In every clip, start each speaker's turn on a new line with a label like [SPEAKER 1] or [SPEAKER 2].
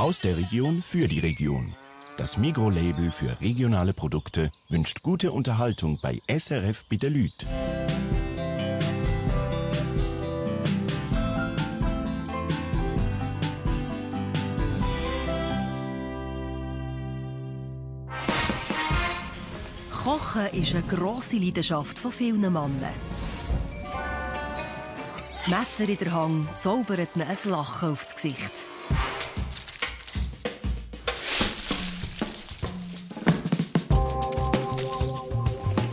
[SPEAKER 1] Aus der Region für die Region. Das Migros-Label für regionale Produkte wünscht gute Unterhaltung bei SRF bei den Leuten.
[SPEAKER 2] Kochen ist eine grosse Leidenschaft von vielen Männern. Das Messer in der Hand zaubert ihnen ein Lachen aufs Gesicht.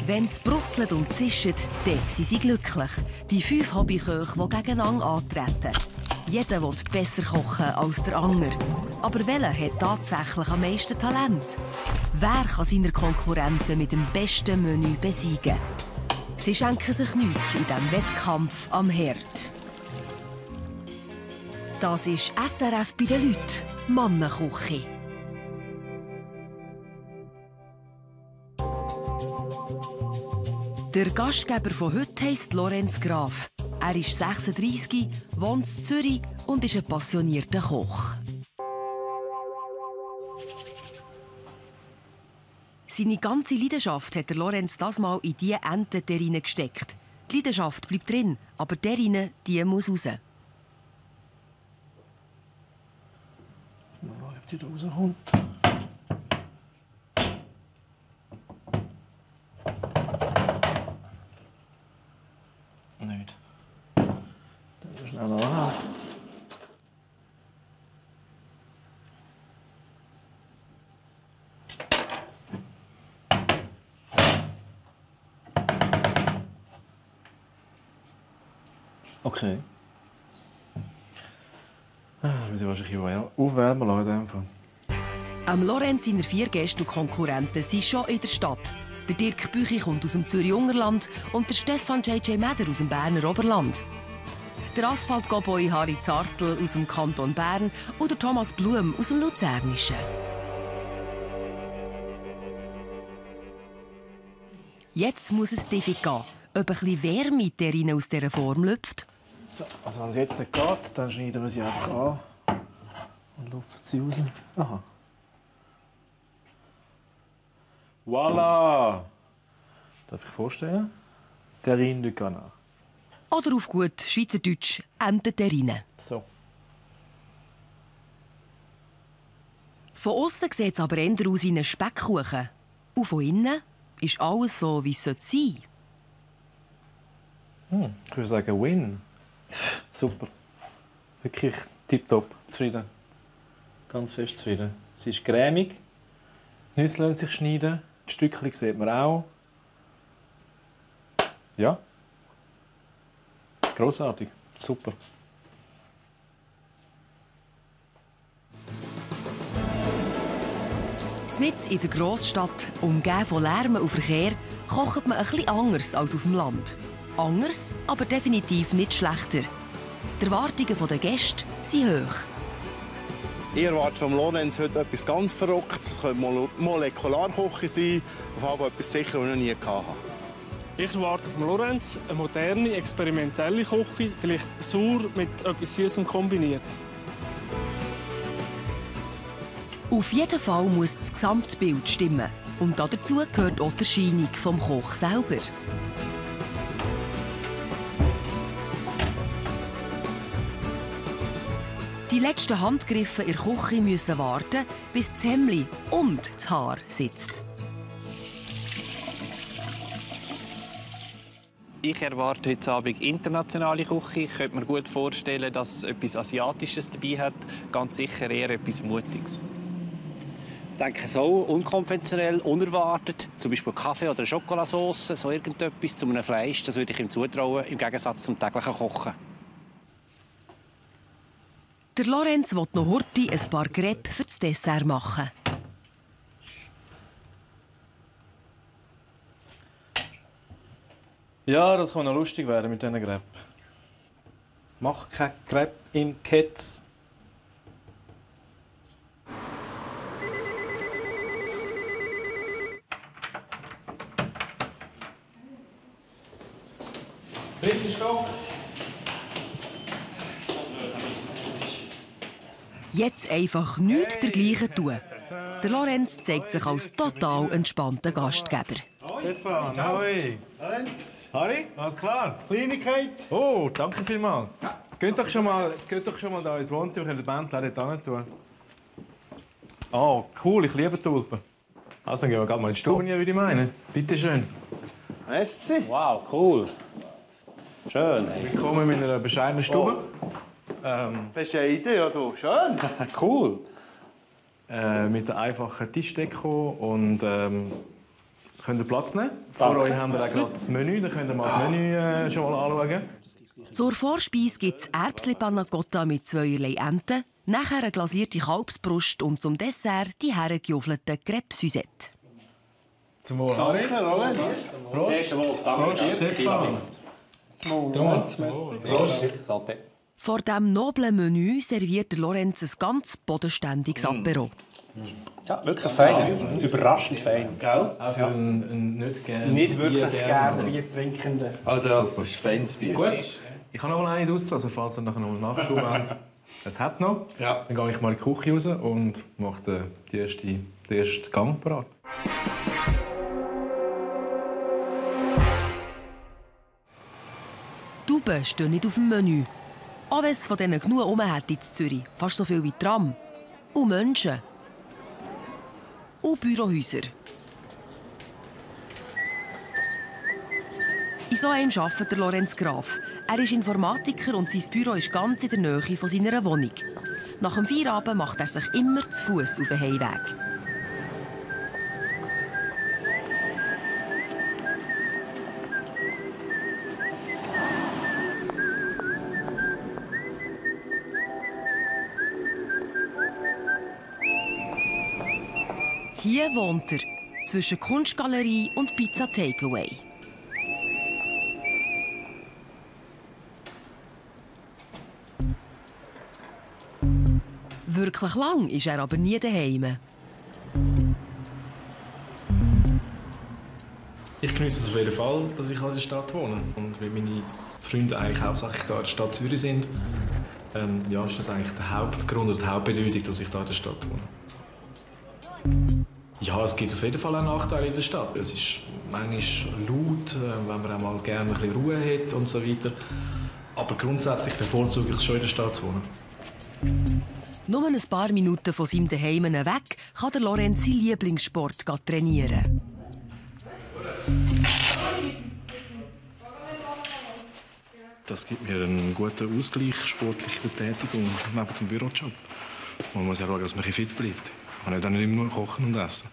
[SPEAKER 2] Wenn es brutzelt und zischt, dann sind sie glücklich. Die 5 Hobbyköche, die gegeneinander antreten. Jeder will besser kochen als der andere. Aber welcher hat tatsächlich am meisten Talent? Wer kann seine Konkurrenten mit dem besten Menü besiegen? Sie schenken sich nichts in diesem Wettkampf am Herd. Das ist SRF bei den Leuten, Mannenküche. Der Gastgeber von heute heisst Lorenz Graf. Er ist 36, wohnt in Zürich und ist ein passionierter Koch. Seine ganze Leidenschaft hat der Lorenz das Mal in diese Ententerrine gesteckt. Die Leidenschaft bleibt drin, aber die Terrine, die muss raus.
[SPEAKER 3] Mal schauen, ob die da rauskommt. Nicht. Dann muss ich schnell nachhelfen. Okay. Wir müssen wahrscheinlich aufwärmen lassen.
[SPEAKER 2] Am Lorenz seine 4 Gäste und Konkurrenten sind schon in der Stadt. Der Dirk Büchi kommt aus dem Zürich-Ungerland und der Stefan J.J. Meder aus dem Berner Oberland. Der Asphalt-Cowboy Harry Zartl aus dem Kanton Bern und der Thomas Blum aus dem Luzernischen. Jetzt muss es Diffi gehen, ob ein bisschen Wärme in der Terrine aus dieser Form lüpft.
[SPEAKER 3] So, also wenn es jetzt nicht geht, dann schneiden wir sie einfach an und lupfen sie raus. Aha. Voilà! Darf ich vorstellen? Terrine du Canard.
[SPEAKER 2] Oder auf gut Schweizerdeutsch Ententerrine.
[SPEAKER 3] So.
[SPEAKER 2] Von außen sieht es aber eher aus wie ein Speckkuchen. Und von innen ist alles so, wie es sein sollte.
[SPEAKER 3] Ich würde sagen, Win. Super. Wirklich tipptopp. Zufrieden. Ganz fest zufrieden. Sie ist cremig. Die Nüsse lassen sich schneiden. Die Stückchen sieht man auch. Ja. Grossartig. Super.
[SPEAKER 2] Mitten in der Grossstadt, umgeben von Lärm und Verkehr, kocht man etwas anders als auf dem Land. Anders, aber definitiv nicht schlechter. Die Erwartungen der Gäste sind hoch.
[SPEAKER 4] Ich erwarte von Lorenz heute etwas ganz Verrücktes. Es könnte Molekularkoche sein, auf jeden Fall etwas sicher, was ich noch nie hatte.
[SPEAKER 5] Ich erwarte von Lorenz eine moderne, experimentelle Küche, vielleicht sauer mit etwas Süßem kombiniert.
[SPEAKER 2] Auf jeden Fall muss das Gesamtbild stimmen. Und dazu gehört auch die Erscheinung vom Koch selber. Die letzten Handgriffe in der Küche müssen warten, bis das Hemdli und das Haar sitzt.
[SPEAKER 6] Ich erwarte heute Abend internationale Küche. Ich könnte mir gut vorstellen, dass es etwas Asiatisches dabei hat. Ganz sicher eher etwas Mutiges.
[SPEAKER 7] Ich denke so, unkonventionell, unerwartet. Zum Beispiel Kaffee oder Schokoladensauce, so irgendetwas zu einem Fleisch. Das würde ich ihm zutrauen, im Gegensatz zum täglichen Kochen.
[SPEAKER 2] Der Lorenz will noch heute ein paar Crêpes für das Dessert machen.
[SPEAKER 3] Ja, das kann noch lustig werden mit diesen Crêpes. Mach keine Crêpe im Ketz. Dritter Stock.
[SPEAKER 2] Jetzt einfach nichts dergleichen tun. Der Lorenz zeigt sich als total entspannter Gastgeber.
[SPEAKER 3] Stefan, hoi. Harry, alles klar?
[SPEAKER 4] Kleinigkeit.
[SPEAKER 3] Oh, danke vielmals. Geht doch schon mal da ins Wohnzimmer, könnt ihr die Bändchen dort hin tun. Oh, cool, ich liebe Tulpen. Also, dann gehen wir gerade mal in die Stube, würde ich meinen. Bitte schön.
[SPEAKER 4] Merci.
[SPEAKER 7] Wow, cool. Schön.
[SPEAKER 3] Willkommen in meiner bescheidenen Stube.
[SPEAKER 4] Bescheiden, ja du. Schön.
[SPEAKER 7] Cool.
[SPEAKER 3] Mit einer einfachen Tischdeko und könnt ihr Platz nehmen. Vor euch haben wir auch gerade das Menü, dann könnt ihr mal das Menü schon mal anschauen.
[SPEAKER 2] Zur Vorspeise gibt es Erbsli Panna Cotta mit zweierlei Enten, nachher eine glasierte Kalbsbrust und zum Dessert die hergejuffelten Crêpes Suzette.
[SPEAKER 3] Zum Wohl, Harry.
[SPEAKER 4] Lorenz.
[SPEAKER 7] Prost. Danke.
[SPEAKER 3] Stefan. Thomas.
[SPEAKER 7] Prost. Santé.
[SPEAKER 2] Vor diesem noblen Menü serviert der Lorenz ein ganz bodenständiges Apero.
[SPEAKER 7] Ja, wirklich fein. Überraschend fein.
[SPEAKER 4] Gell?
[SPEAKER 3] Auch für einen
[SPEAKER 7] Nicht wirklich gerne Bier-Trinkenden.
[SPEAKER 4] Also, das ist feines Bier.
[SPEAKER 3] Gut. Ich habe noch mal eine raus, also falls ihr nachher noch mal Nachschub habt. Es hat noch.
[SPEAKER 4] Ja.
[SPEAKER 3] Dann gehe ich mal in die Küche raus und mache den ersten Gang parat.
[SPEAKER 2] Tauben stehen nicht auf dem Menü. Auch wenn es von denen genug herum hat in Zürich. Fast so viel wie Tram. Und Menschen. Und Bürohäuser. In so einem arbeitet der Lorenz Graf. Er ist Informatiker und sein Büro ist ganz in der Nähe von seiner Wohnung. Nach dem Feierabend macht er sich immer zu Fuß auf den Heimweg. Hier wohnt er, zwischen Kunstgalerie und Pizza Takeaway. Wirklich lang ist er aber nie daheim.
[SPEAKER 3] Ich genieße es auf jeden Fall, dass ich in der Stadt wohne. Und weil meine Freunde eigentlich hauptsächlich hier in der Stadt Zürich sind, ja, ist das eigentlich der Hauptgrund oder die Hauptbedeutung, dass ich hier in der Stadt wohne. Ja, es gibt auf jeden Fall auch Nachteile in der Stadt. Es ist manchmal laut, wenn man auch mal gerne ein bisschen Ruhe hat und so weiter. Aber grundsätzlich bevorzuge ich es schon in der Stadt zu wohnen.
[SPEAKER 2] Nur ein paar Minuten von seinem Daheim weg kann der Lorenz seinen Lieblingssport trainieren.
[SPEAKER 3] Das gibt mir einen guten Ausgleich, sportliche Betätigung neben dem Bürojob. Man muss ja schauen, dass man fit bleibt. Man kann nicht immer nur kochen und essen.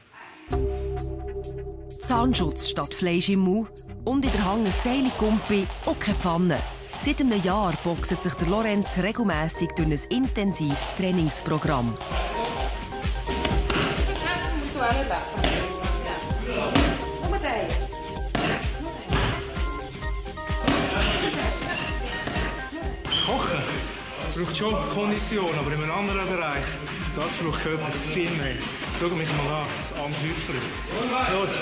[SPEAKER 2] Zahnschutz statt Fleisch im Mund und in der Hand ein Seilgumpi und keine Pfanne. Seit einem Jahr boxt sich der Lorenz regelmässig durch ein intensives Trainingsprogramm.
[SPEAKER 5] Kochen braucht schon Kondition, aber in einem anderen Bereich. Das braucht Körper viel mehr. Schau mich mal an, das arme Häufchen. Los!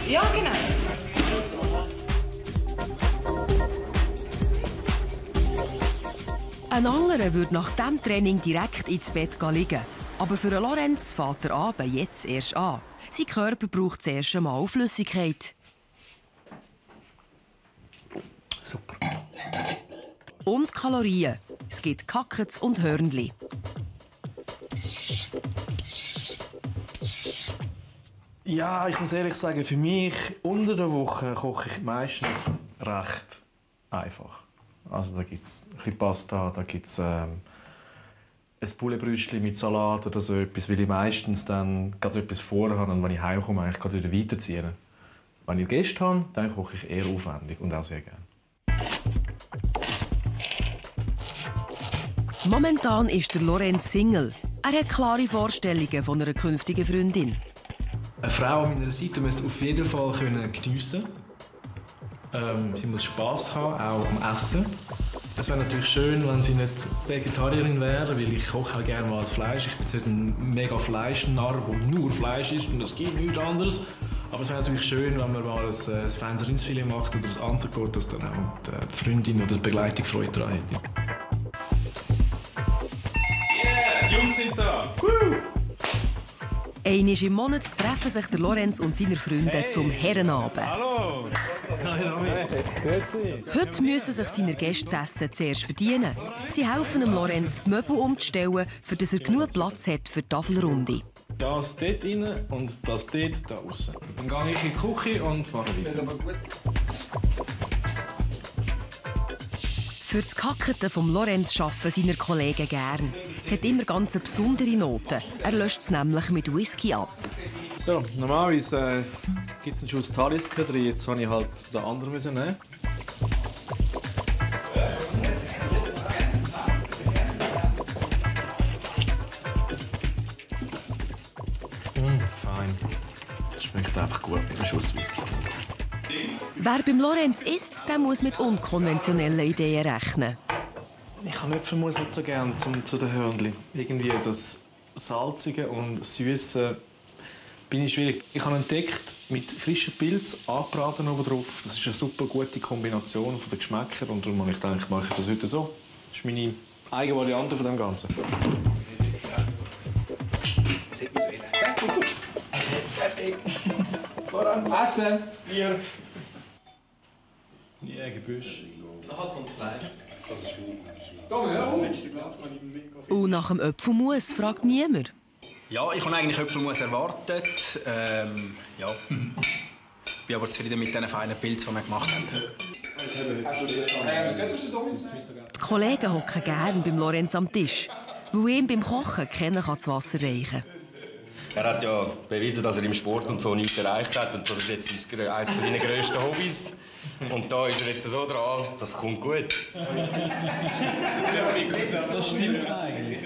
[SPEAKER 8] Ja, genau.
[SPEAKER 2] Ein anderer würde nach diesem Training direkt ins Bett liegen. Aber für Lorenz fängt der Abend jetzt erst an. Sein Körper braucht zuerst einmal Flüssigkeit.
[SPEAKER 3] Super.
[SPEAKER 2] Und Kalorien. Es gibt Kackets und Hörnli.
[SPEAKER 3] Ja, ich muss ehrlich sagen, für mich unter der Woche koche ich meistens recht einfach. Also da gibt es ein bisschen Pasta, da gibt es ein Pouletbrüstchen mit Salat oder so etwas, weil ich meistens dann gerade etwas vorhabe und wenn ich heimkomme, eigentlich gerade wieder weiterziehe. Wenn ich Gäste habe, dann koche ich eher aufwendig und auch sehr gerne.
[SPEAKER 2] Momentan ist der Lorenz Single. Er hat klare Vorstellungen von einer künftigen Freundin.
[SPEAKER 3] Eine Frau an meiner Seite müsste auf jeden Fall geniessen können. Sie muss Spass haben, auch am Essen. Es wäre natürlich schön, wenn sie nicht Vegetarierin wäre, weil ich koche auch gerne mal Fleisch. Ich bin nicht ein mega Fleischnarr, der nur Fleisch isst und es gibt nichts anderes.
[SPEAKER 5] Aber es wäre natürlich schön, wenn man mal ein feines Rindsfilet macht oder ein Entrecote, dass dann auch die Freundin oder die Begleitung Freude daran hätte. Yeah, die Jungs sind da! Woo!
[SPEAKER 2] Einmal im Monat treffen sich der Lorenz und seine Freunde zum Herrenabend.
[SPEAKER 5] Hallo!
[SPEAKER 2] Heute müssen sich seine Gäste das Essen zuerst verdienen. Sie helfen dem Lorenz, die Möbel umzustellen, für dass er genug Platz hat für die Tafelrunde.
[SPEAKER 5] Das dort rein und das dort da außen. Dann gehe ich in die Küche und mache weiter.
[SPEAKER 2] Für das Kacketen von Lorenz arbeiten seine Kollegen gern. Es hat immer ganz eine besondere Note. Er löscht es nämlich mit Whisky ab.
[SPEAKER 3] So, normalerweise gibt es einen Schuss Talisker drin. Jetzt habe ich halt den anderen nehmen. Fein. Das schmeckt einfach gut mit einem Schuss Whisky.
[SPEAKER 2] Wer beim Lorenz isst, der muss mit unkonventionellen Ideen rechnen.
[SPEAKER 3] Ich habe Äpfelmus nicht so gern zu den Hörnli. Irgendwie das Salzige und Süße bin ich schwierig. Ich habe entdeckt, mit frischen Pilz angebraten oben drauf. Das ist eine super gute Kombination von den Geschmäckern und darum habe ich gedacht, mache ich das heute so. Das ist meine eigene Variante von dem Ganzen.
[SPEAKER 5] Essen!
[SPEAKER 3] Bier! Ja, Gebüsch.
[SPEAKER 2] Und nach dem Äpfelmus fragt niemand.
[SPEAKER 8] Ja, ich habe eigentlich Äpfelmus erwartet. Ja. Bin aber zufrieden mit den feinen Pilzen, die wir gemacht haben.
[SPEAKER 2] Die Kollegen hocken gern beim Lorenz am Tisch, weil ihm beim Kochen keiner das Wasser reichen kann.
[SPEAKER 9] Er hat ja bewiesen, dass er im Sport und so nichts erreicht hat. Und das ist jetzt eines seiner grössten Hobbys. Und da ist er jetzt so dran, das kommt gut.
[SPEAKER 3] Das stimmt eigentlich.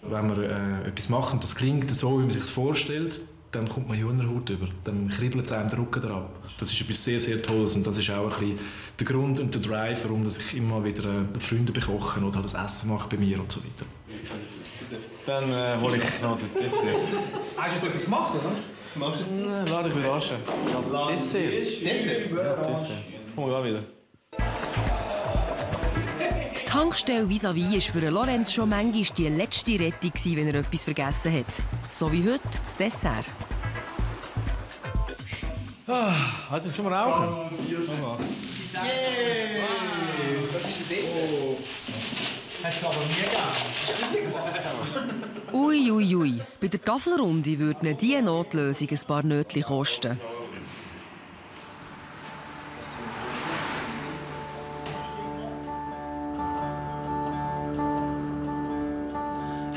[SPEAKER 3] Wenn man etwas macht und das klingt so, wie man es sich vorstellt, dann kommt man Hühnerhaut über. Dann kribbelt es einem den Rücken ab. Das ist etwas sehr, sehr Tolles. Und das ist auch ein bisschen der Grund und der Drive, warum ich immer wieder Freunde bekoche oder das Essen mache bei mir und so weiter. Dann hole ich noch das Dessert.
[SPEAKER 5] Hast du jetzt etwas gemacht, oder?
[SPEAKER 3] Lass dich überraschen. Ja, Dessert.
[SPEAKER 5] Dessert?
[SPEAKER 3] Ja, Dessert. Komm mal wieder.
[SPEAKER 2] Die Tankstelle vis-à-vis war für Lorenz schon manchmal die letzte Rettung, wenn er etwas vergessen hat. So wie heute das Dessert.
[SPEAKER 3] Also, schon mal rauchen?
[SPEAKER 5] Yay! Das ist ein Dessert. Hast du aber nie gegeben.
[SPEAKER 2] Ui, ui, ui. Bei der Tafelrunde würde diese Notlösung ein paar Nötchen kosten.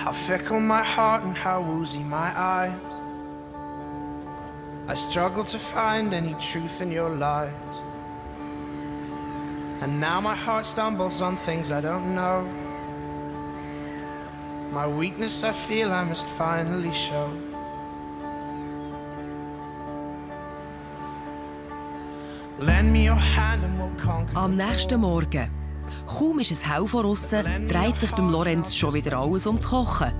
[SPEAKER 10] How fickle my heart and how woozy my eyes. I struggle to find any truth in your lies. And now my heart stumbles on things I don't know. My weakness I feel I must finally show. Lend me your hand and we'll conquer.
[SPEAKER 2] Am nächsten Morgen. Kaum ist es hell von aussen, dreht sich beim Lorenz schon wieder alles ums Kochen.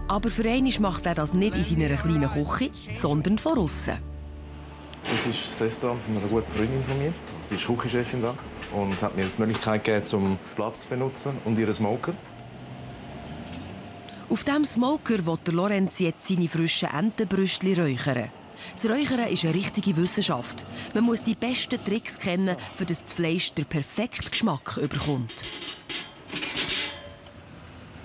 [SPEAKER 2] Aber für einmal macht er das nicht in seiner kleinen Küche, sondern von aussen.
[SPEAKER 3] Das ist das Restaurant von einer guten Freundin von mir. Sie ist Küchenchefin da und hat mir die Möglichkeit gegeben, um Platz zu benutzen und ihren Smoker.
[SPEAKER 2] Auf diesem Smoker will der Lorenz jetzt seine frischen Entenbrüstchen räuchern. Das Räuchern ist eine richtige Wissenschaft. Man muss die besten Tricks kennen, für das Fleisch den perfekten Geschmack bekommt.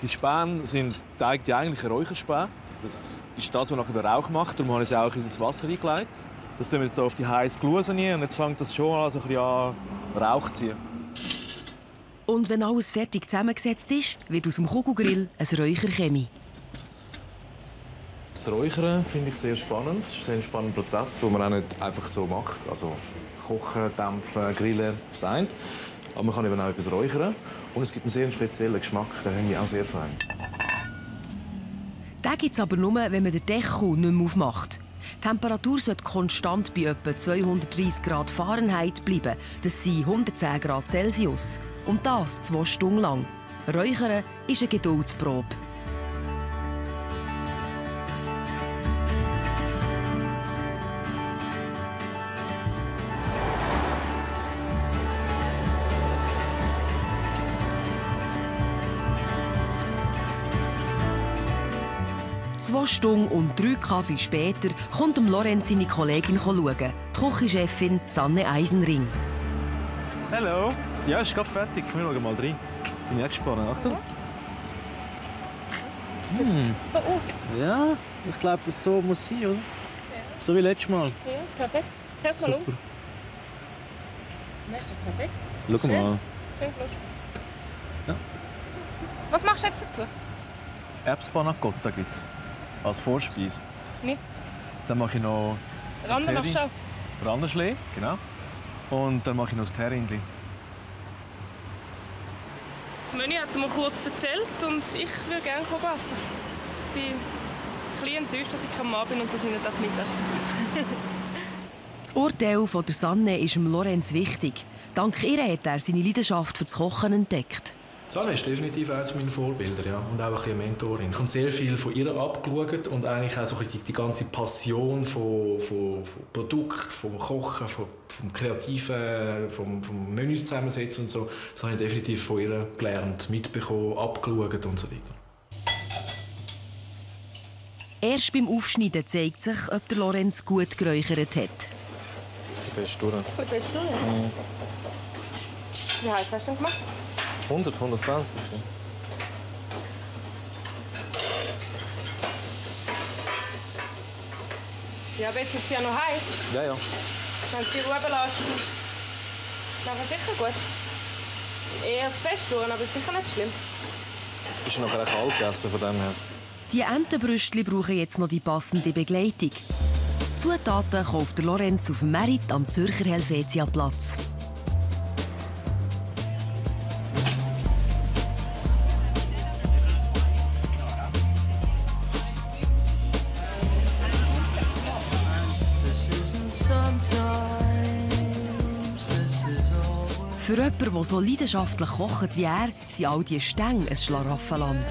[SPEAKER 3] Die Späne sind die eigentlichen Räucherspäne. Das ist das, was nachher den Rauch macht. Darum habe ich sie auch ins Wasser eingelegt. Das tun wir jetzt hier auf die heiße Gluse rein und jetzt fängt das schon an, so ein bisschen an Rauch zu ziehen.
[SPEAKER 2] Und wenn alles fertig zusammengesetzt ist, wird aus dem Kugelgrill ein Räucherchemie.
[SPEAKER 3] Das Räuchern finde ich sehr spannend. Das ist ein sehr spannender Prozess, den man auch nicht einfach so macht. Also kochen, dämpfen, grillen ist das eine. Aber man kann eben auch etwas räuchern. Und es gibt einen sehr speziellen Geschmack, den habe ich auch sehr fein.
[SPEAKER 2] Den gibt es aber nur, wenn man den Deckel nicht mehr aufmacht. Die Temperatur sollte konstant bei etwa 230 Grad Fahrenheit bleiben. Das sind 110 Grad Celsius. Und das 2 Stunden lang. Räuchern ist eine Geduldsprobe. 2 Stunden und 3 Kaffee später kommt Lorenz seine Kollegin schauen, die Küchenchefin Sanne Eisenring.
[SPEAKER 3] Hallo. Ja, ist gerade fertig. Wir schauen mal rein. Bin ich gespannt. Achtung. Ja, ich glaube, das so muss sein, oder? Ja. So wie letztes Mal.
[SPEAKER 11] Ja, perfekt. Hört mal um. Das ist doch perfekt.
[SPEAKER 3] Schau mal.
[SPEAKER 11] Schön Fluss.
[SPEAKER 3] Ja.
[SPEAKER 11] Was machst du jetzt dazu?
[SPEAKER 3] Erbspanna Cotta gibt es. Als Vorspeise.
[SPEAKER 11] Mit?
[SPEAKER 3] Dann mache ich noch
[SPEAKER 11] Rande machst du auch?
[SPEAKER 3] Randenschlee, genau. Und dann mache ich noch das Terrindli.
[SPEAKER 11] Das Menü hat er mir kurz erzählt und ich würde gerne essen. Ich bin ein bisschen enttäuscht, dass ich kein Mann bin und dass ich nicht mitessen darf.
[SPEAKER 2] Das Urteil von der Sanne ist dem Lorenz wichtig. Dank ihr hat er seine Leidenschaft für das Kochen entdeckt.
[SPEAKER 3] Sanne ist definitiv eines meiner Vorbilder, ja, und auch ein bisschen eine Mentorin. Ich habe sehr viel von ihr abgeschaut und eigentlich auch so die ganze Passion von Produkten, vom Kochen, vom Kreativen, vom Menüs zusammensetzen und so. Das habe ich definitiv von ihr gelernt, mitbekommen, abgeschaut und so weiter.
[SPEAKER 2] Erst beim Aufschneiden zeigt sich, ob der Lorenz gut geräuchert hat.
[SPEAKER 3] Fest durch.
[SPEAKER 11] Gut, fest durch? Mhm. Wie heiß hast du denn gemacht?
[SPEAKER 3] 100, 120 bestimmt.
[SPEAKER 11] Ja, aber jetzt ist es ja noch heiß.
[SPEAKER 3] Ja, ja.
[SPEAKER 11] Wenn du die Ruhe lässt, dann ist sicher gut. Eher zu fest durch, aber ist sicher nicht schlimm.
[SPEAKER 3] Ist noch ein kalt gegessen von dem her.
[SPEAKER 2] Die Entenbrüstchen brauchen jetzt noch die passende Begleitung. Zutaten kauft der Lorenz auf dem Merit am Zürcher Helvetiaplatz. Für jemanden, der so leidenschaftlich kocht wie er, sind all diese Stänge ein Schlaraffenland.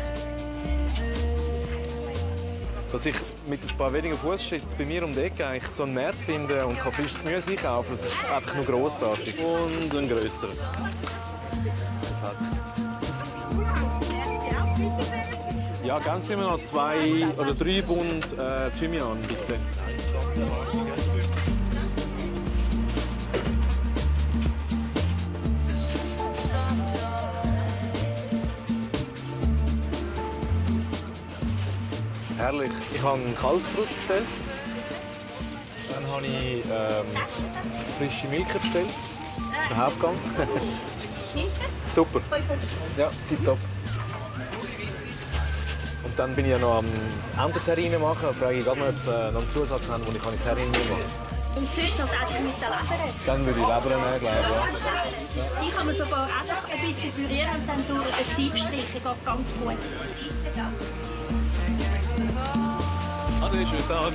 [SPEAKER 3] Dass ich mit ein paar wenigen Fußschritten bei mir um die Ecke eigentlich so einen Markt finde und frisches Gemüse einkaufen, das ist einfach nur grossartig. Und ein grösserer. Ja, ganz immer noch 2 oder 3 Bund Thymian, bitte. Herrlich. Ich habe einen Kalbsbrust bestellt. Dann habe ich frische Milch bestellt. Den Hauptgang. Super. Ja, tipptopp. Und dann bin ich ja noch am Ententerrine machen. Da frage ich gerade mal, ob sie noch einen Zusatz haben, den ich in Terrine machen.
[SPEAKER 12] Und sonst noch einfach mit der Leber?
[SPEAKER 3] Dann würde ich Leber nehmen, glaube ich. Ja.
[SPEAKER 12] Die kann man sogar einfach ein bisschen pürieren und dann durch ein Sieb streichen. Geht ganz gut.
[SPEAKER 3] Ade, schönen Tag.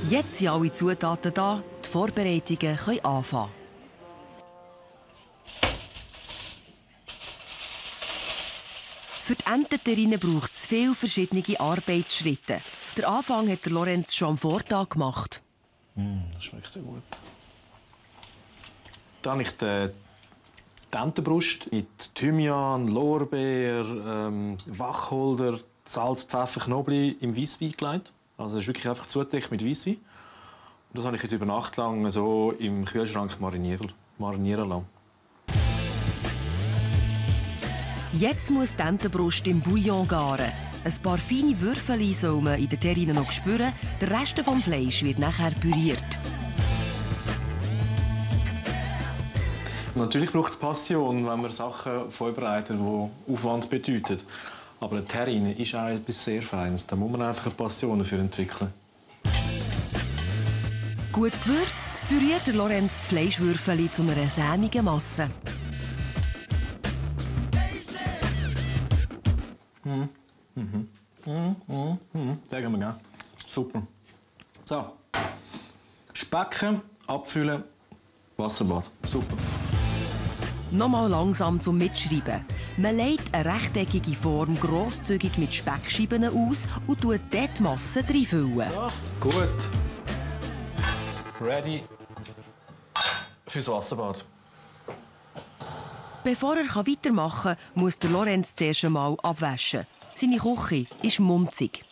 [SPEAKER 2] Jetzt sind alle Zutaten da, die Vorbereitungen können anfangen. Für die Ententerrine braucht es viele verschiedene Arbeitsschritte. Den Anfang hat der Lorenz schon am Vortag gemacht.
[SPEAKER 3] Das schmeckt ja gut. Dann habe ich die Entenbrust mit Thymian, Lorbeer, Wacholder, Salz, Pfeffer, Knoblauch im Weisswein gelegt. Also das ist wirklich einfach zugedeckt mit Weisswein. Und das habe ich jetzt über Nacht lang so im Kühlschrank marinieren lassen.
[SPEAKER 2] Jetzt muss die Entenbrust im Bouillon garen. Ein paar feine Würfel soll man in der Terrine noch spüren. Der Rest des Fleisch wird nachher püriert.
[SPEAKER 3] Natürlich braucht es Passion, wenn man Sachen vorbereitet, die Aufwand bedeuten. Aber eine Terrine ist auch etwas sehr Feines. Da muss man einfach eine Passion dafür entwickeln.
[SPEAKER 2] Gut gewürzt püriert der Lorenz die Fleischwürfel zu einer sämigen Masse.
[SPEAKER 3] Den geben wir gerne. Super. So. Specken, abfüllen, Wasserbad. Super.
[SPEAKER 2] Nochmal langsam zum Mitschreiben. Man legt eine rechteckige Form grosszügig mit Speckscheiben aus und tut dort die Masse reinfüllen.
[SPEAKER 3] So, gut. Ready fürs Wasserbad.
[SPEAKER 2] Bevor er weitermachen kann, muss der Lorenz zuerst einmal abwaschen. Seine Küche ist munzig.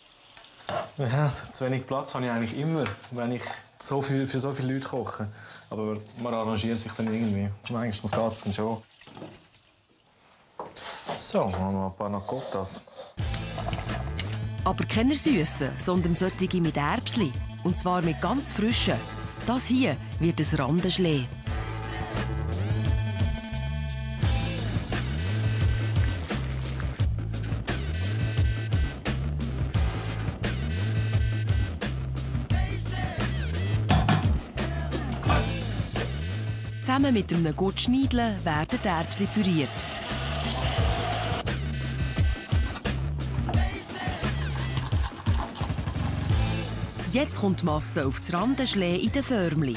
[SPEAKER 3] Ja, zu wenig Platz habe ich eigentlich immer, wenn ich für so viele Leute koche. Aber man arrangiert sich dann irgendwie. Meistens geht es dann schon. So, machen wir noch ein paar Cottas.
[SPEAKER 2] Aber keine süßen, sondern solche mit Erbsli. Und zwar mit ganz frischen. Das hier wird ein Randenschlee. Zusammen mit einem gut Schneideln werden die Erbsli püriert. Jetzt kommt die Masse auf das Randenschlee in den Förmchen.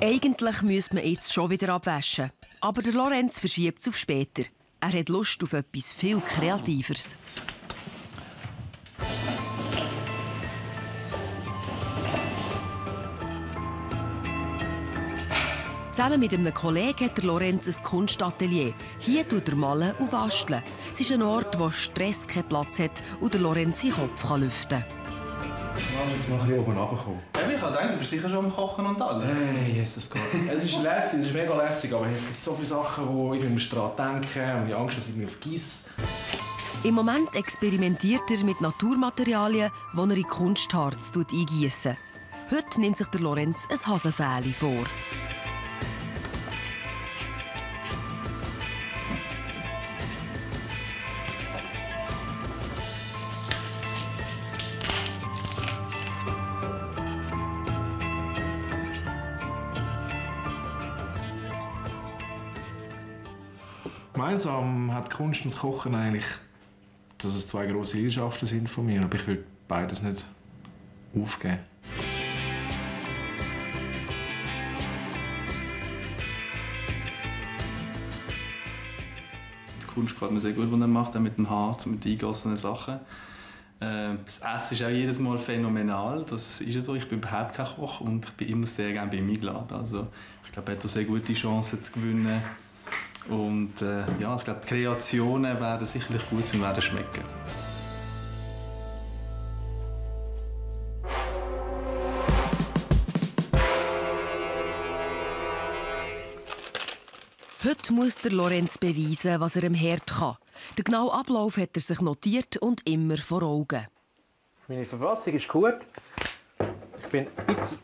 [SPEAKER 2] Eigentlich müsste man jetzt schon wieder abwaschen. Aber der Lorenz verschiebt es auf später. Er hat Lust auf etwas viel Kreativeres. Zusammen mit einem Kollegen hat der Lorenz ein Kunstatelier. Hier tut er malen und basteln. Es ist ein Ort, wo Stress keinen Platz hat und der Lorenz seinen Kopf lüften kann.
[SPEAKER 3] Jetzt mal ein oben runterkommen.
[SPEAKER 13] Ich habe gedacht, du bist sicher schon am Kochen und alles.
[SPEAKER 3] Hey, Jesus Gott. Es ist lässig, es ist mega lässig, aber es gibt so viele Sachen, wo ich daran denken und ich Angst, dass ich mich auf Geiss.
[SPEAKER 2] Im Moment experimentiert er mit Naturmaterialien, die er in Kunstharz eingießt. Heute nimmt sich der Lorenz ein Hasenfähli vor.
[SPEAKER 3] Gemeinsam hat Kunst und das Kochen eigentlich, dass es zwei grosse Leidenschaften sind von mir, aber ich würde beides nicht aufgeben.
[SPEAKER 13] Die Kunst gefällt mir sehr gut, was er macht, auch mit dem Harz, mit eingegossenen Sachen. Das Essen ist auch jedes Mal phänomenal, das ist ja so. Ich bin überhaupt kein Koch und ich bin immer sehr gerne bei ihm eingeladen. Also, ich glaube, er hat sehr gute Chancen zu gewinnen. Und ja, ich glaube, die Kreationen werden sicherlich gut und werden schmecken.
[SPEAKER 2] Heute muss der Lorenz beweisen, was er im Herd kann. Den genauen Ablauf hat er sich notiert und immer vor Augen.
[SPEAKER 3] Meine Verfassung ist gut. Ich bin ein bisschen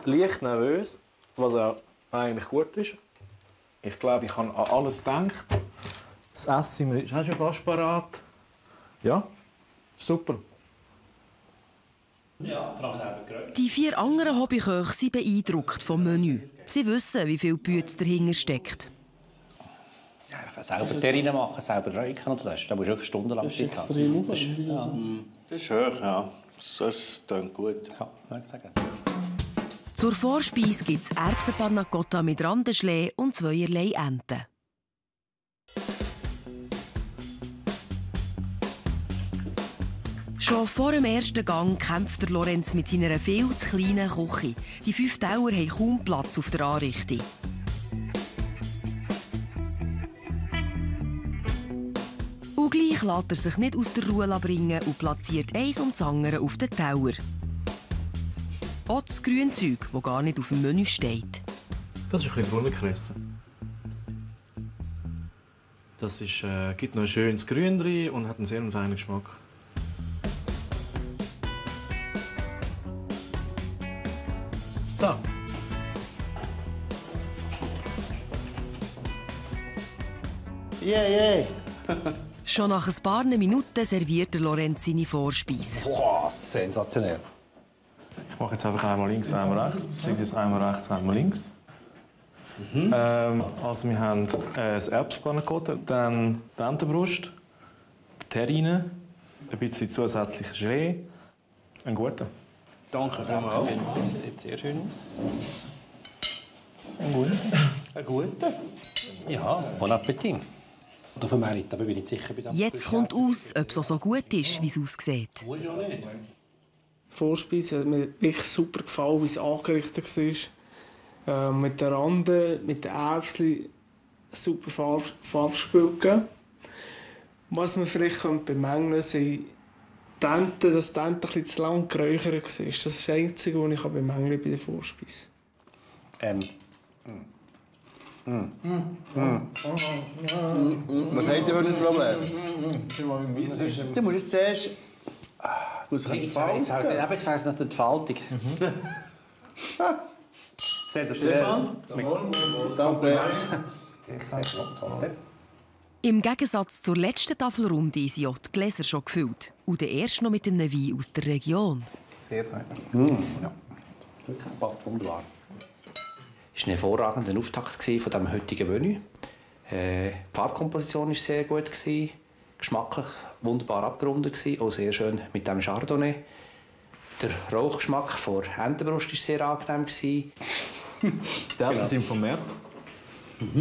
[SPEAKER 3] leicht nervös, was auch eigentlich gut ist. Ich glaube, ich habe an alles gedacht. Das Essen ist auch schon fast parat. Ja, super.
[SPEAKER 7] Ja, vor allem selber gerölt.
[SPEAKER 2] Die 4 anderen Hobbyköche sind beeindruckt vom Menü. Sie wissen, wie viel Bütze dahinter steckt.
[SPEAKER 7] Ja, ich kann selber Terrine machen, selber räuchern und das. Da musst du wirklich stundenlang Zeit haben. Das ist extrem aufwendig.
[SPEAKER 4] Ja. Das ist hoch, ja. Das klingt gut.
[SPEAKER 7] Ja, würde ich sagen.
[SPEAKER 2] Zur Vorspeise gibt es Erbsen-Panna Cotta mit Randenschlee und 2 Enten. Schon vor dem ersten Gang kämpft der Lorenz mit seiner viel zu kleinen Küche. Die 5 Teller haben kaum Platz auf der Anrichtung. Und gleich lässt er sich nicht aus der Ruhe bringen und platziert eins um das andere auf den Teller. Auch das Grünzeug, das gar nicht auf dem Menü steht.
[SPEAKER 3] Das ist ein bisschen Brunnenkresse. Das gibt noch ein schönes Grün drin und hat einen sehr feinen Geschmack. So.
[SPEAKER 4] Yeah.
[SPEAKER 2] Schon nach ein paar Minuten serviert der Lorenz seine Vorspeise.
[SPEAKER 7] Boah, sensationell.
[SPEAKER 3] Ich mache jetzt einfach einmal links, einmal rechts. Beziehungsweise einmal rechts, einmal links. Also wir haben das Erbsen-Panna Cotta, dann die Entenbrust, die Terrine, ein bisschen zusätzlicher Gelee. Einen guten.
[SPEAKER 4] Danke vielmals.
[SPEAKER 7] Das sieht sehr schön aus.
[SPEAKER 3] Einen guten.
[SPEAKER 4] Einen guten?
[SPEAKER 7] Ja, bon Appetit. Oder für Merit, aber bin ich sicher bei dem.
[SPEAKER 2] Jetzt kommt aus, ob es auch so gut ist, wie es aussieht.
[SPEAKER 4] Muss ja nicht.
[SPEAKER 5] Die Vorspeise hat mir wirklich super gefallen, wie es angerichtet war. Mit den Randen, mit den Erbsen, super Farbspiel gegeben. Was man vielleicht bemängeln könnte, dass die Ente ein bisschen zu lang geräuchert war. Das ist das Einzige, was ich bemängeln bei der Vorspeise.
[SPEAKER 4] Was habt ihr für ein Problem? Du musst jetzt zuerst...
[SPEAKER 7] Jetzt fehlt noch die Entfaltung. Seht ihr
[SPEAKER 3] Stefan?
[SPEAKER 2] Im Gegensatz zur letzten Tafelrunde sind auch die Gläser schon gefüllt. Und erst noch mit einem Wein aus der Region.
[SPEAKER 7] Sehr fein. Ja. Wirklich passt wunderbar. Es war ein hervorragender Auftakt von diesem heutigen Menü. Die Farbkomposition war sehr gut, geschmacklich wunderbar abgerundet, auch sehr schön mit dem Chardonnay. Der Rauchgeschmack der Entenbrust war sehr angenehm. Die
[SPEAKER 3] Erbsen sind vom März.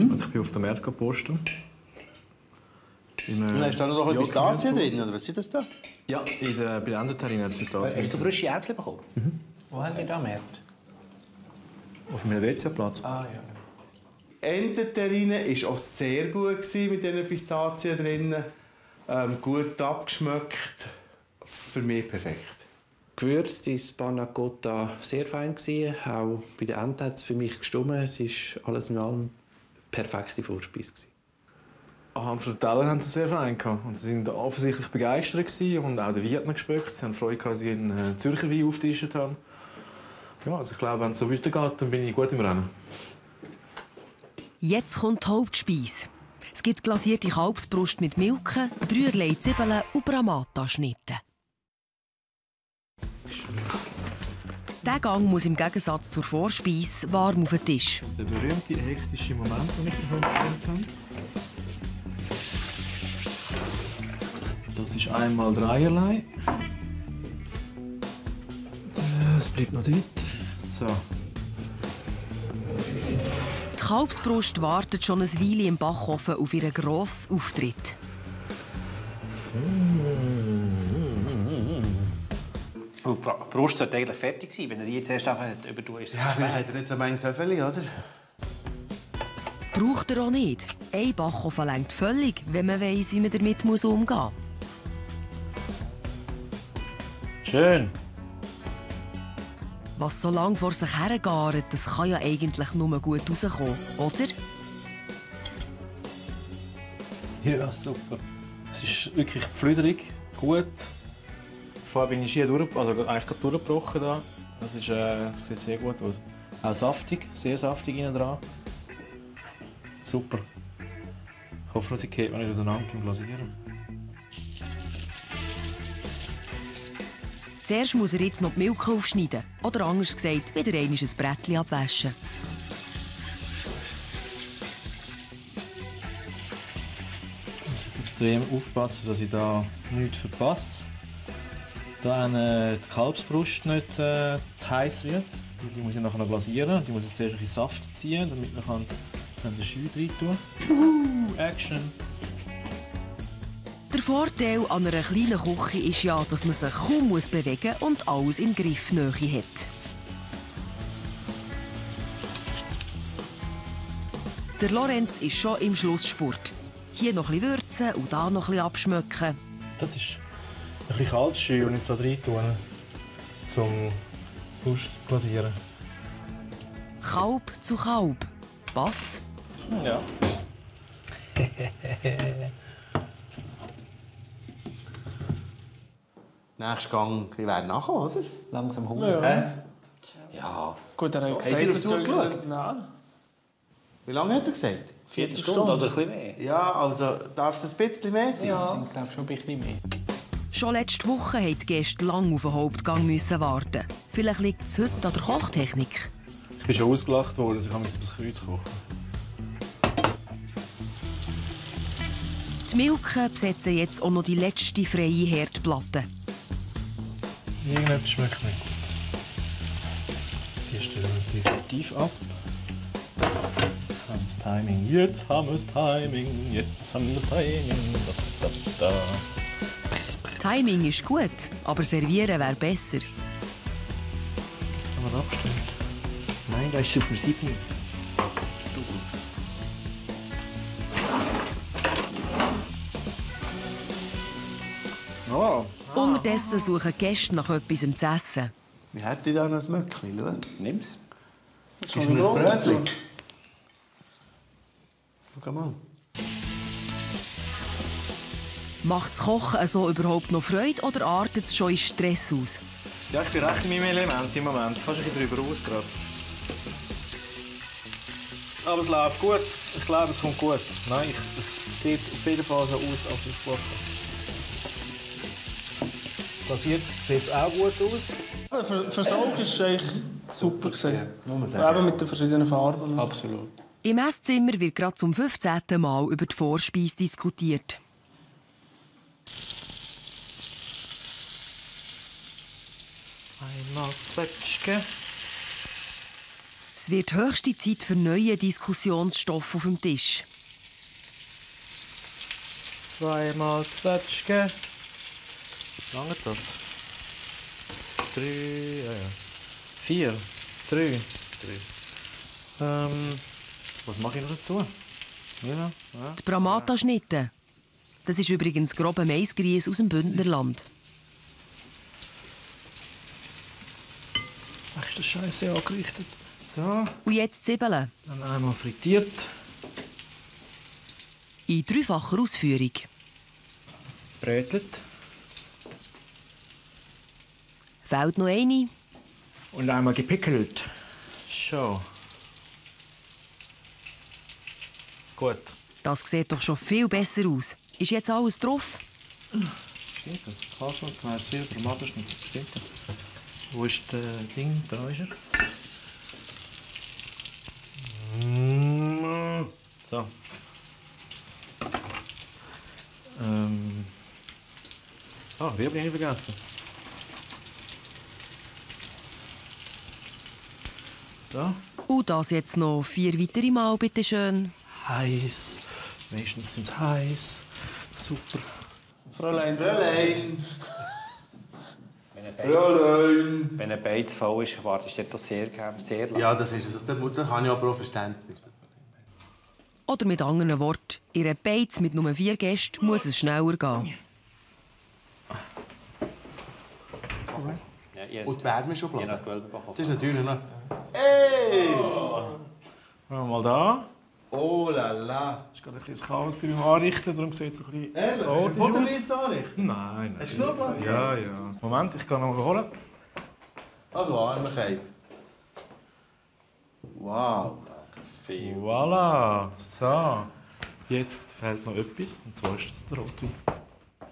[SPEAKER 3] Also ich bin auf den März gepostet.
[SPEAKER 4] Ist da noch ein Pistazien drin, oder was ist das da?
[SPEAKER 3] Ja, bei der Ententerrine hat es Pistazien.
[SPEAKER 7] Hast du frische Erbsen bekommen?
[SPEAKER 14] Wo haben wir da März?
[SPEAKER 3] Auf dem Helvetia-Platz.
[SPEAKER 14] Ah, ja.
[SPEAKER 4] Ententerrine war auch sehr gut mit diesen Pistazien drin. Gut abgeschmeckt. Für mich perfekt.
[SPEAKER 14] Gewürzt ist Panna Cotta sehr fein gewesen. Auch bei der Ente hat es für mich gestimmt. Es war alles in allem eine perfekte Vorspeise gewesen.
[SPEAKER 3] Anhand der Teller haben sie sehr fein gehabt. Und sie waren offensichtlich begeistert gewesen und auch den Wein hat man geschmeckt. Sie haben Freude gehabt, dass sie einen Zürcher Wein aufgetischt haben. Ja, also ich glaube, wenn es so weitergeht, dann bin ich gut im Rennen.
[SPEAKER 2] Jetzt kommt die Hauptspeise. Es gibt glasierte Kalbsbrust mit Milke, 3 Zwiebeln und Bramata-Schnitten. Dieser Gang muss im Gegensatz zur Vorspeise warm auf den Tisch.
[SPEAKER 3] Der berühmte hektische Moment, den ich davon erzählt habe. Das ist einmal dreierlei. Es bleibt noch dort. So.
[SPEAKER 2] Die Kalbsbrust wartet schon ein Weile im Backofen auf ihren grossen Auftritt.
[SPEAKER 7] Die Brust sollte eigentlich fertig sein, wenn er die jetzt erst übertun ist.
[SPEAKER 4] Ja, vielleicht hat er nicht so manches Söffeli, oder?
[SPEAKER 2] Braucht er auch nicht. Ein Backofen reicht völlig, wenn man weiss, wie man damit umgehen muss.
[SPEAKER 3] Schön.
[SPEAKER 2] Was so lange vor sich hergart, das kann ja eigentlich nur gut rauskommen, oder?
[SPEAKER 3] Ja, super. Es ist wirklich flüderig, gut. Vorher bin ich hier eigentlich durchgebrochen. Das sieht sehr gut aus. Auch saftig, sehr saftig innen dran. Super. Ich hoffe, sie geht mir nicht auseinander beim Glasieren.
[SPEAKER 2] Zuerst muss er jetzt noch die Milch aufschneiden. Oder anders gesagt, wieder einmal ein Brettchen abwaschen.
[SPEAKER 3] Ich muss jetzt extrem aufpassen, dass ich da nichts verpasse. Da die Kalbsbrust nicht zu heiß wird. Die muss ich nachher noch glasieren. Die muss jetzt zuerst ein bisschen Saft ziehen, damit man den Scheu rein tun kann. Action!
[SPEAKER 2] Der Vorteil an einer kleinen Küche ist ja, dass man sich kaum bewegen muss und alles in Griffnähe hat. Der Lorenz ist schon im Schlussspurt. Hier noch ein bisschen würzen und da noch ein bisschen abschmecken.
[SPEAKER 3] Das ist ein bisschen kaltes Scheu, das ich da rein tue, zum Brust glasieren.
[SPEAKER 2] Kalb zu Kalb. Passt's?
[SPEAKER 3] Ja.
[SPEAKER 4] Nächster Gang, die werden nachher, oder?
[SPEAKER 14] Langsam Hunger.
[SPEAKER 7] Ja.
[SPEAKER 5] Gut, er hat
[SPEAKER 4] gesagt, dass er geschaut?
[SPEAKER 5] Nein.
[SPEAKER 4] Wie lange hat er gesagt?
[SPEAKER 7] 4 Stunden oder ein bisschen mehr.
[SPEAKER 4] Ja, also darf es ein bisschen mehr sein?
[SPEAKER 14] Ja, sind glaube schon ein bisschen mehr.
[SPEAKER 2] Schon letzte Woche mussten die Gäste lange auf den Hauptgang warten. Vielleicht liegt es heute an der Kochtechnik.
[SPEAKER 3] Ich bin schon ausgelacht worden, also ich musste das Kreuz kochen.
[SPEAKER 2] Die Milke besetzen jetzt auch noch die letzte freie Herdplatte.
[SPEAKER 3] Irgendetwas schmeckt nicht gut. Die stellen wir definitiv ab. Jetzt haben wir das Timing. Jetzt haben wir das Timing. Jetzt haben wir das Timing. Da.
[SPEAKER 2] Timing ist gut, aber servieren wäre besser.
[SPEAKER 3] Haben wir abgestimmt? Nein, da ist Super 7.
[SPEAKER 2] Unterdessen suchen die Gäste nach etwas zu essen.
[SPEAKER 4] Wie hätte ich da noch ein Möckchen? Schau.
[SPEAKER 7] Nimm's.
[SPEAKER 4] Ist mir ein Brötchen? Schau mal.
[SPEAKER 2] Macht das Kochen so überhaupt noch Freude oder artet es schon in Stress aus?
[SPEAKER 3] Ja, ich bin recht in meinem Element im Moment. Fast ein bisschen drüber aus gerade. Aber es läuft gut. Ich glaube, es kommt gut. Nein, es sieht auf jeden Fall so aus, als es gut kommt. Passiert sieht es auch gut aus.
[SPEAKER 5] Versorgung war eigentlich super. Eben mit den verschiedenen Farben.
[SPEAKER 14] Absolut.
[SPEAKER 2] Im Esszimmer wird gerade zum 15. Mal über die Vorspeise diskutiert.
[SPEAKER 3] Einmal Zwetschgen.
[SPEAKER 2] Es wird höchste Zeit für neue Diskussionsstoff auf dem Tisch.
[SPEAKER 3] Zweimal Zwetschgen. Lange das? 3, ja. 4, 3. Was mache ich noch dazu? Ja.
[SPEAKER 2] Die Bramata-Schnitte. Das ist übrigens grobe Maisgrieß aus dem Bündnerland.
[SPEAKER 5] Ach, ist das Scheiße angerichtet.
[SPEAKER 3] So.
[SPEAKER 2] Und jetzt Zwiebeln.
[SPEAKER 3] Dann einmal frittiert.
[SPEAKER 2] In dreifacher Ausführung.
[SPEAKER 3] Brötelt.
[SPEAKER 2] Fehlt noch eine.
[SPEAKER 3] Und einmal gepickelt. So. Gut.
[SPEAKER 2] Das sieht doch schon viel besser aus. Ist jetzt alles drauf?
[SPEAKER 3] Stimmt das? Kassel, Zwiebeln, Tomatenschnitt. Stimmt das? Wo ist das Ding? Da ist er. So. Rüebli habe ich vergessen. So.
[SPEAKER 2] Und das jetzt noch 4 weitere Mal, bitte schön.
[SPEAKER 3] Heiß. Meistens sind es heiß. Super.
[SPEAKER 5] Fräulein.
[SPEAKER 7] Wenn ein Beiz voll ist, wartest du dort sehr lange.
[SPEAKER 4] Ja, das ist es. Da habe ich aber auch Verständnis.
[SPEAKER 2] Oder mit anderen Worten, in einer Beiz mit nur 4 Gästen muss es schneller gehen.
[SPEAKER 4] Und die Wärmeschublade. Das ist natürlich noch... Hey!
[SPEAKER 3] Mal da.
[SPEAKER 4] Oh la la.
[SPEAKER 3] Es ist gerade ein bisschen Chaos beim Anrichten, darum sieht es ein bisschen
[SPEAKER 4] Ehrlich? Hast du einen Bodenweiss anrichten?
[SPEAKER 3] Nein.
[SPEAKER 4] Hast du genug Platz?
[SPEAKER 3] Ja. Moment, ich kann noch mal holen.
[SPEAKER 4] Also, Armkeit. Wow.
[SPEAKER 3] Voilà. So. Jetzt fehlt noch etwas, und zwar ist das der Rotwein.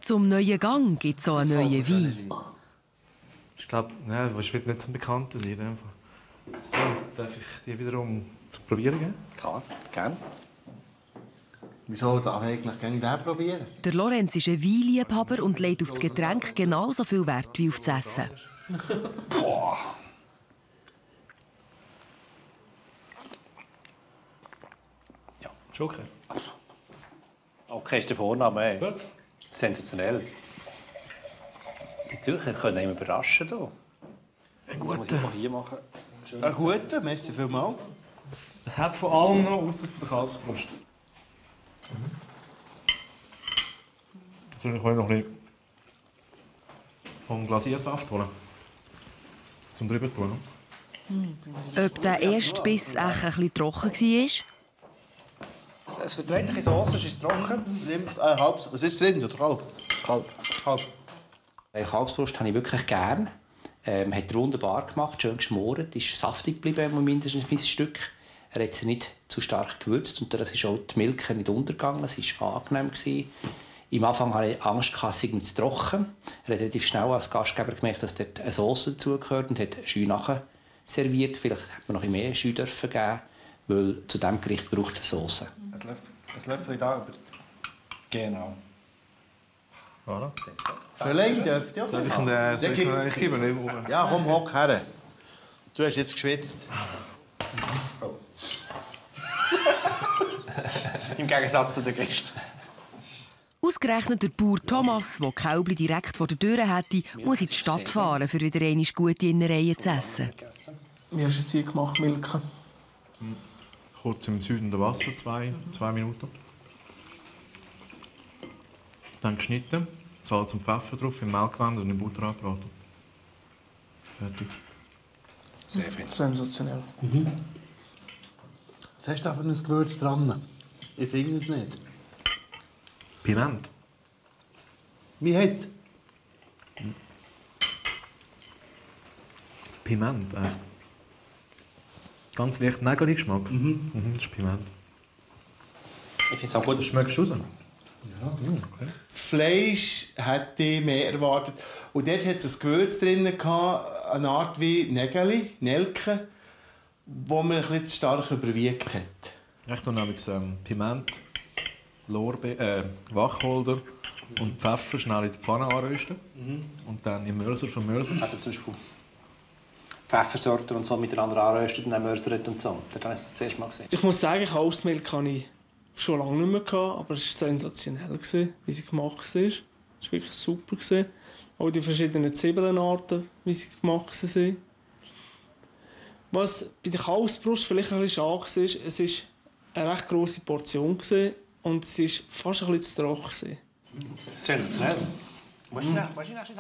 [SPEAKER 2] Zum neuen Gang gibt es auch einen neuen Wein.
[SPEAKER 3] Ich glaube, das wird nicht so bekannt sein. So, darf ich die wiederum zu probieren geben?
[SPEAKER 7] Klar, gerne.
[SPEAKER 4] Wieso darf ich eigentlich gerne den probieren?
[SPEAKER 2] Der Lorenz ist ein Weinliebhaber und legt auf das Getränk genauso viel Wert wie auf das Essen.
[SPEAKER 7] Boah. Ja.
[SPEAKER 3] Schon okay.
[SPEAKER 7] Okay, ist der Vorname. Ey. Sensationell. Die Zürcher können einen überraschen. Hier. Das muss ich mal hier machen.
[SPEAKER 4] Ein guter, merci vielmals.
[SPEAKER 3] Es hat von allem noch, außer von der Kalbsbrust. Natürlich noch ein bisschen vom Glasiersaft holen. Zum drüber tun.
[SPEAKER 2] Ob der erste Biss ein bisschen trocken war?
[SPEAKER 7] Es verträgt ein Sauce, ist es trocken.
[SPEAKER 4] Was ist Rind oder Kalb?
[SPEAKER 7] Kalb. Kalbsbrust habe ich wirklich gern. Hat wunderbar gemacht, schön geschmoren, ist saftig geblieben, mindestens ein Stück. Er hat sie nicht zu stark gewürzt und das ist auch die Milch nicht untergegangen. Es war angenehm. Im Anfang hatte ich Angst, es sei zu trocken. Er hat relativ schnell als Gastgeber gemerkt, dass dort eine Sauce dazugehört und hat Jus nachher serviert. Vielleicht hätte man noch ein mehr Jus dürfen geben, weil zu diesem Gericht braucht es eine Sauce.
[SPEAKER 3] Ein Löffel da. Genau. Voilà.
[SPEAKER 4] Fräulein dürfte ja.
[SPEAKER 3] Soll ich geben?
[SPEAKER 4] Ja, komm, hock her. Du hast jetzt geschwitzt.
[SPEAKER 7] Oh. Im Gegensatz zu den Gästen.
[SPEAKER 2] Ausgerechnet der Bauer Thomas, der Kälbli direkt vor der Tür hätte, muss in die Stadt fahren, um wieder einmal gute Innereien zu essen.
[SPEAKER 5] Wie hast du es hier gemacht, Milka?
[SPEAKER 3] Kurz im Süden der Wasser, 2 Minuten. Dann geschnitten. Salz und Pfeffer drauf, in Mehl gewendet und in Butter angebraten. Fertig.
[SPEAKER 15] Sehr fein.
[SPEAKER 5] Sensationell.
[SPEAKER 4] Was hast du da für ein Gewürz dran? Ich finde es nicht.
[SPEAKER 3] Piment.
[SPEAKER 4] Wie heisst es?
[SPEAKER 3] Piment, echt. Ganz leicht Nägel-Geschmack. Das ist Piment.
[SPEAKER 7] Ich finde es auch gut.
[SPEAKER 3] Schmeckst du raus?
[SPEAKER 4] Ja.
[SPEAKER 3] Okay.
[SPEAKER 4] Das Fleisch hätte ich mehr erwartet. Und dort hatte es ein Gewürz drin, eine Art wie Nelke, wo man ein bisschen zu stark überwiegt hat.
[SPEAKER 3] Ich tue nämlich Piment, Wacholder und Pfeffer schnell in die Pfanne anrösten. Und dann im Mörser vermörsern.
[SPEAKER 7] Eben zum Beispiel Pfeffersorten und so miteinander anröstet und dann mörsert und so. Das habe ich das zuerst mal gesehen.
[SPEAKER 5] Ich muss sagen, Hausmilch hatte ich schon lange nicht mehr gehabt, aber es war sensationell, wie sie gemacht war. Es war wirklich super. Auch die verschiedenen Zwiebelnarten, wie sie gemacht sind. Was bei der Kalbsbrust vielleicht ein bisschen schade war, es war eine recht grosse Portion und es war fast ein bisschen zu trocken.
[SPEAKER 7] Sensationell.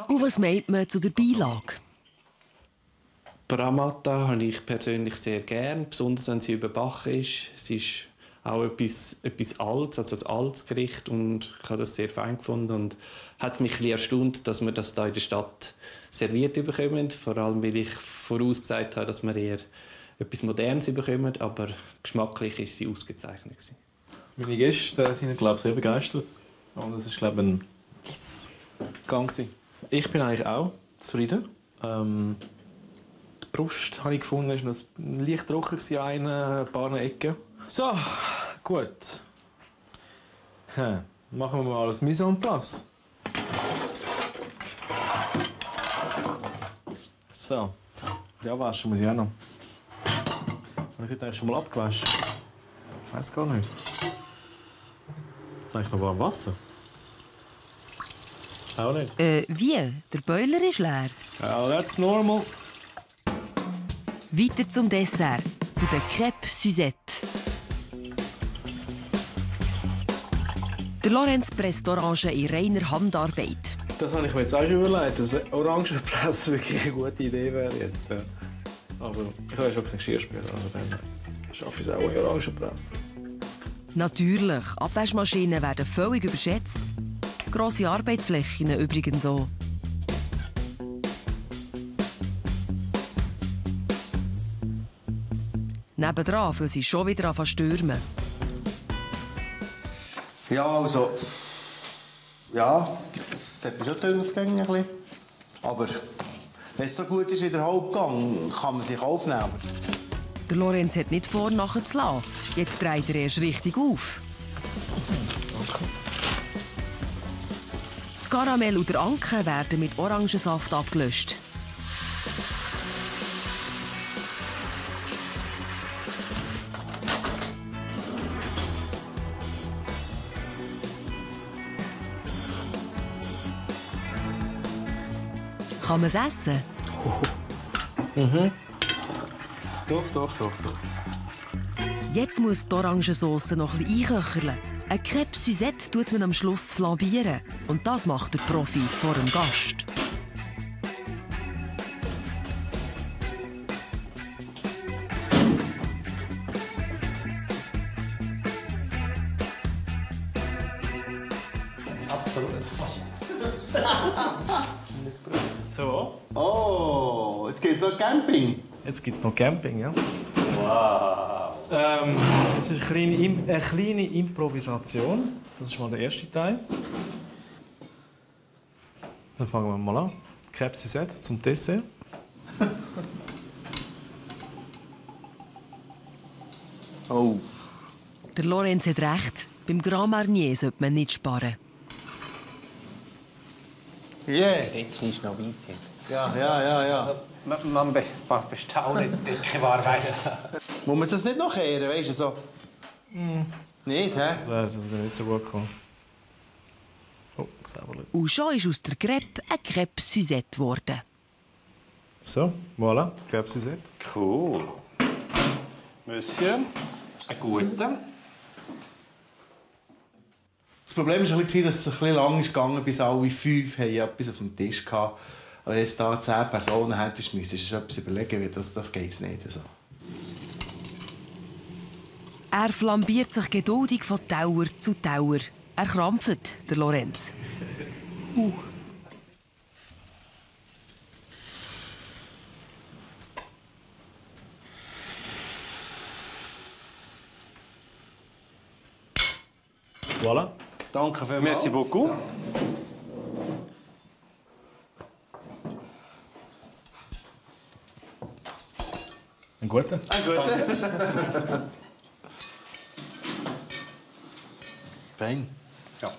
[SPEAKER 2] Und was meint man zu der Beilage?
[SPEAKER 14] Paramata habe ich persönlich sehr gern, besonders wenn sie überbacken ist. Es ist auch etwas Altes, also ein altes Gericht, und ich habe das sehr fein gefunden und hat mich ein bisschen erstaunt, dass wir das hier in der Stadt serviert bekommen. Vor allem, weil ich vorausgesagt habe, dass wir eher etwas Modernes bekommen, aber geschmacklich ist sie ausgezeichnet.
[SPEAKER 3] Meine Gäste sind, glaube ich, sehr begeistert. Und das ist, glaube ich, ein Gang. Ich bin eigentlich auch zufrieden. Die Brust habe ich gefunden, ist noch leicht trocken an ein paar Ecken. So, gut. Machen wir mal ein Mise en place. So, ja, waschen muss ich auch noch. Ich hätte eigentlich schon mal abgewaschen. Ich weiß gar nicht. Jetzt eigentlich noch warm Wasser. Auch nicht.
[SPEAKER 2] Wie? Der Boiler ist leer.
[SPEAKER 3] Oh, that's normal.
[SPEAKER 2] Weiter zum Dessert, zu der Crêpe Suzette. Der Lorenz presst Orangen in reiner Handarbeit.
[SPEAKER 3] Das habe ich mir jetzt auch schon überlegt, dass Orangenpresse wirklich eine gute Idee wäre jetzt. Ja. Aber ich habe ja schon keinen Geschirrspüler, also dann schaffe ich es auch in Orangenpresse.
[SPEAKER 2] Natürlich, Abwaschmaschinen werden völlig überschätzt. Grosse Arbeitsflächen übrigens so. Nebendran fühlen sie schon wieder an zu stürmen.
[SPEAKER 4] Ja, also... Ja, es hat mich schon gedacht, es ging ein bisschen. Aber wenn es so gut ist wie der Hauptgang, kann man sich aufnehmen.
[SPEAKER 2] Der Lorenz hat nicht vor, nachzulassen. Jetzt dreht er erst richtig auf. Das Karamell und der Anke werden mit Orangensaft abgelöscht. Kann man es essen?
[SPEAKER 3] Doch.
[SPEAKER 2] Jetzt muss die Orangensauce noch etwas einköcheln. Eine Crêpe Suzette tut man am Schluss flambieren. Und das macht der Profi vor dem Gast.
[SPEAKER 7] Absolut.
[SPEAKER 3] So.
[SPEAKER 4] Oh, jetzt gibt es noch Camping.
[SPEAKER 3] Jetzt gibt es noch Camping, ja.
[SPEAKER 7] Wow.
[SPEAKER 3] Jetzt ist eine kleine Improvisation. Das ist mal der erste Teil. Dann fangen wir mal an. Crêpe Suzette zum Dessert.
[SPEAKER 4] Oh.
[SPEAKER 2] Der Lorenz hat recht. Beim Grand Marnier sollte man nicht sparen.
[SPEAKER 4] Yeah.
[SPEAKER 7] Dort ist noch weiss jetzt.
[SPEAKER 4] Ja.
[SPEAKER 7] Man bestaunt, der war weiss.
[SPEAKER 4] Muss man das nicht noch kehren, weißt du, so? Nicht, hä?
[SPEAKER 3] Das wäre nicht so gut gekommen. Oh, sauber.
[SPEAKER 2] Und schon ist aus der Crêpe eine Crêpe Suzette geworden.
[SPEAKER 3] So, voilà, Crêpe Suzette.
[SPEAKER 7] Cool. Monsieur, ein guter.
[SPEAKER 4] Das Problem war, dass es ein bisschen lang ging, bis alle 5 etwas auf dem Tisch hatten. Wenn jetzt da 10 Personen hättest, müsstest du etwas überlegen, wie das geht nicht so.
[SPEAKER 2] Er flambiert sich geduldig von Tower zu Tower. Er krampft, der Lorenz.
[SPEAKER 3] Voilà.
[SPEAKER 4] Danke vielmals.
[SPEAKER 3] Merci beaucoup. Ein guter?
[SPEAKER 4] Ein guter. Fein.
[SPEAKER 3] Ja.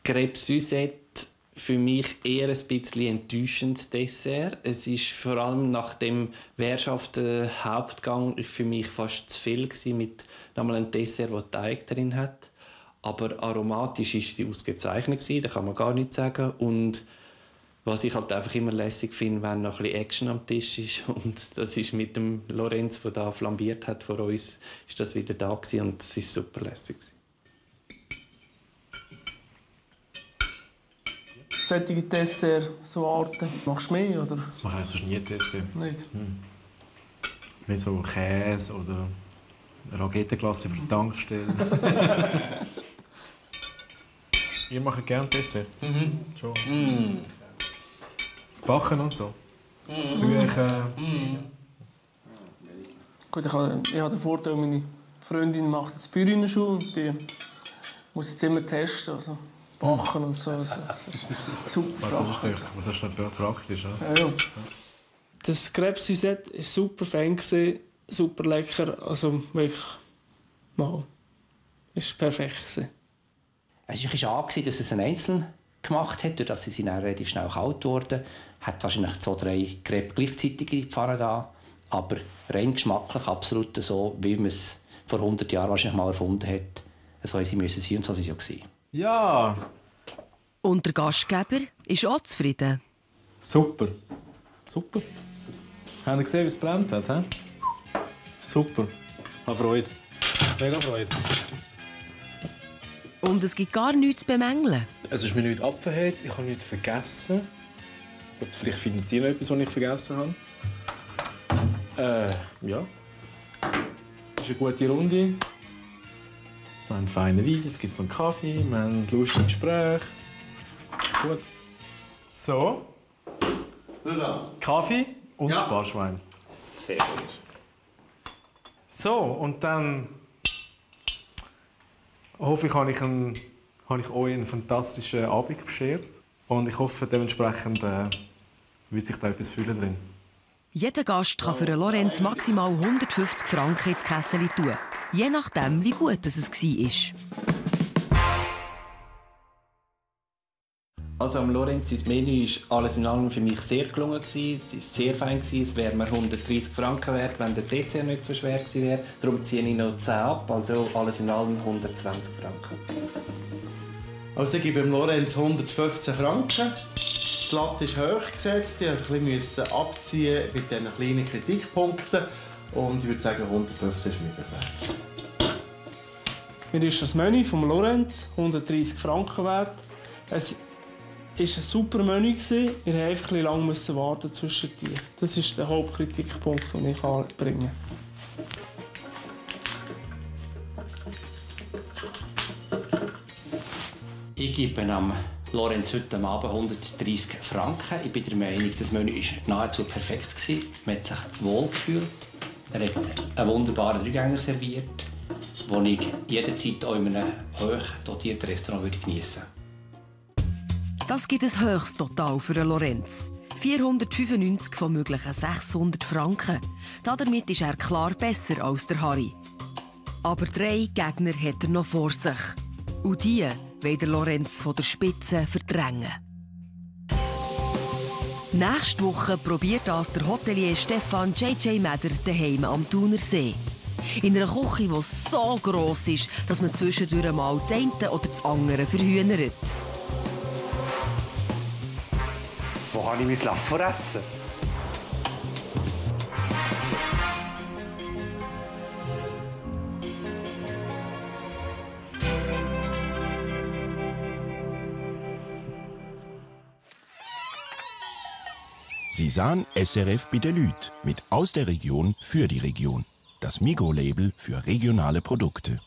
[SPEAKER 14] Crêpe Suzette für mich eher ein bisschen enttäuschendes Dessert. Es ist vor allem nach dem währschaften Hauptgang für mich fast zu viel gewesen, mit nochmal einem Dessert, das Teig drin hat. Aber aromatisch ist sie ausgezeichnet gewesen, da kann man gar nichts sagen. Und was ich halt einfach immer lässig finde, wenn noch ein bisschen Action am Tisch ist, und das ist mit dem Lorenz, der da flambiert hat vor uns, ist das wieder da gewesen, und es ist super lässig gewesen.
[SPEAKER 5] Solche Dessert, so Arten, machst du mehr, oder?
[SPEAKER 3] Ich mache eigentlich nie Dessert.
[SPEAKER 5] Nicht?
[SPEAKER 3] Mehr so Käse oder Raclette-Glasse für die Tankstelle. Ihr macht gerne Dessert? Schon. Backen und so? Kuchen?
[SPEAKER 5] Gut, ich habe den Vorteil, meine Freundin macht jetzt Bäuerinnenschule und die muss jetzt immer testen. Also backen und so. Also, super Sachen.
[SPEAKER 3] Das ist natürlich praktisch.
[SPEAKER 5] Ja. Das Crêpe Suzette war super fein, super lecker. Also wirklich, mal, ist perfekt gewesen.
[SPEAKER 7] Es war schade, dass es ein Einzelnen gemacht hat, dadurch, dass sie dann relativ schnell kalt wurde. Hat wahrscheinlich 2, 3 Crêpe gleichzeitig in die Pfanne da. Aber rein geschmacklich absolut so, wie man es vor 100 Jahren wahrscheinlich mal erfunden hat. So haben sie müssen sein und so waren sie auch gewesen.
[SPEAKER 3] Ja!
[SPEAKER 2] Und der Gastgeber ist auch zufrieden.
[SPEAKER 3] Super. Super. Habt ihr gesehen, wie es gebrannt hat? He? Super. Ich habe Freude. Mega Freude.
[SPEAKER 2] Und es gibt gar nichts zu bemängeln.
[SPEAKER 3] Es ist mir nichts abverhängt, ich habe nichts vergessen. Vielleicht finden Sie noch etwas, was ich vergessen habe. Ja. Das ist eine gute Runde. Wir haben einen feinen Wein, jetzt gibt es noch einen Kaffee, wir haben ein lustiges Gespräch. Gut. So. Kaffee und Sparschwein.
[SPEAKER 7] Sehr gut.
[SPEAKER 3] So, und dann hoffe ich, habe ich euch einen fantastischen Abend beschert. Und ich hoffe, dementsprechend wird sich da etwas fühlen drin.
[SPEAKER 2] Jeder Gast kann für Lorenz maximal 150 Franken ins Kessel tun. Je nachdem, wie gut es war.
[SPEAKER 14] Also am Lorenz, das Menü war alles in allem für mich sehr gelungen. Es war sehr fein. Es wäre mir 130 Franken wert, wenn der Dessert nicht so schwer gewesen wäre. Darum ziehe ich noch 10 ab, also alles in allem 120 Franken.
[SPEAKER 4] Also ich gebe dem Lorenz 115 Franken. Die Latte ist hoch gesetzt, ich musste ein bisschen abziehen mit diesen kleinen Kritikpunkten. Und ich würde sagen, 115 ist mir das wert.
[SPEAKER 5] Mir ist das Menü vom Lorenz 130 Franken wert. Es war ein super Menü. Wir mussten einfach ein lange warten zwischen dir. Das ist der Hauptkritikpunkt, den ich anbringen kann.
[SPEAKER 7] Ich gebe am Lorenz heute Abend 130 Franken. Ich bin der Meinung, das Menü war nahezu perfekt. Man hat sich wohl gefühlt. Er hat einen wunderbaren Dreigänger serviert, den ich jederzeit auch in einem hoch dotierten Restaurant geniessen würde.
[SPEAKER 2] Das gibt ein höchstes Total für Lorenz. 495 von möglichen 600 Franken. Damit ist er klar besser als der Harry. Aber 3 Gegner hat er noch vor sich. Und die will der Lorenz von der Spitze verdrängen. Nächste Woche probiert das der Hotelier Stefan J.J. Meder daheim am Thunersee. In einer Küche, die so gross ist, dass man zwischendurch mal das eine oder das andere verhühnert.
[SPEAKER 16] Wo habe ich mein Lamm veressen?
[SPEAKER 1] Sie sahen SRF bei den Leuten mit aus der Region für die Region. Das Migros-Label für regionale Produkte.